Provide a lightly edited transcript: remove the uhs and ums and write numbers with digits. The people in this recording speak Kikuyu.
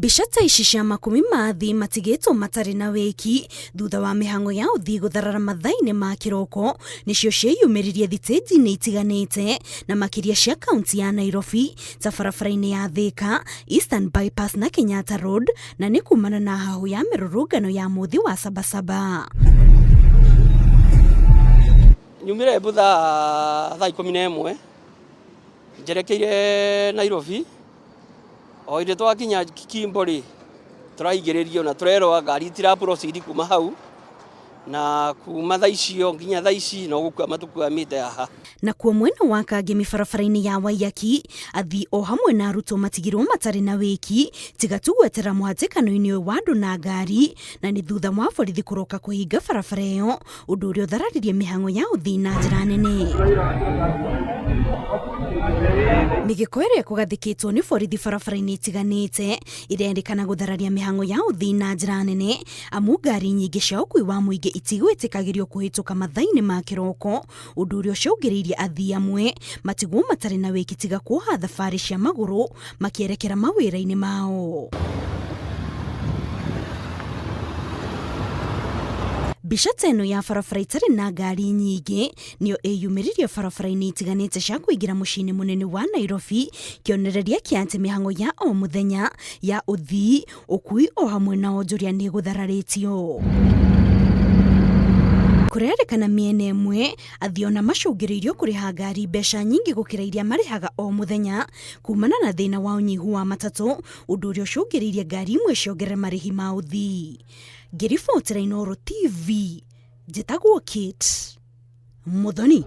Mbica ta ici cia makumi ma athii matigĩtwo matarĩ na wĩki thutha wa mĩhang'o ya ũthii gũtharara mathaa-inĩ ma kĩroko nĩcio cieyumĩririe thitĩnji-inĩ itiganĩte na makĩria cia kaunti ya Nairobi ta barabara-inĩ ya Thika, Eastern Bypass na Kenyatta Road na nĩ kumana na hahũ ya mĩrũrũngano ya mũthĩ wa Sabasaba. Nyumire Embu thaa 11 njerekeire Nairobi. O hĩndĩ twakinya Kimbo rĩ, tũraigĩrĩrio na tũrerwo ngari itira proceed kuma hau, na kuma thaa icio nginya thaa ici no gũkuama tũkuamĩte haha. Nakuo mwena wa Kangemi barabara-inĩ ya Waiyaki, athii o hamwe na arutwo matigirwo matarĩ na wĩki tiga tu gwetera mũhatĩkano-inĩ ũyũ wa andũ na ngari, na nĩ thutha wa borithi kũroka kũhinga barabara ĩyo, ũndũ ũrĩa ũthararirie mĩhang'o ya ũthii na njĩra nene. Mĩgĩko ĩrĩa ĩkũgathĩkĩtwo nĩ borithi barabara-inĩ itiganĩte ĩrerĩkana gũthararia mĩhang'o ya ũthii na njĩra nene, amu ngari nyingĩ cia ũkui wa mũingĩ itigwĩtĩkagĩrio kũhĩtũka mathaa-inĩ ma kĩroko, ũndũ ũrĩa ũcũngĩrĩirie athii amwe matigwo matarĩ na wĩki tiga kuoha thabarĩ cia magũrũ makĩerekera mawĩra-inĩ mao. Mbica ta ĩno ya barabara itarĩ na ngari nyingĩ nĩyo ĩyumĩririe barabara-inĩ itiganĩte cia kũingĩra mũciĩ-inĩ mũnene wa Nairobi, kĩonereria kĩa atĩ mĩhang'o ya o mũthenya ya ũthii, ũkui o hamwe na onjoria nĩ ĩgũthararĩtio. Kũrerĩkana mĩena ĩmwe athii ona macũngĩrĩirio kũrĩha ngari mbeca nyingĩ gũkĩra iria marĩhaga o mũthenya kumana na thĩna wa ũnyihu wa matatũ, ũndũ ũrĩa ũcũngĩrĩirie ngari imwe ciongerere marĩhi ma ũthii. Ngĩribotera Inooro TV, njĩtagwo Kate Muthoni.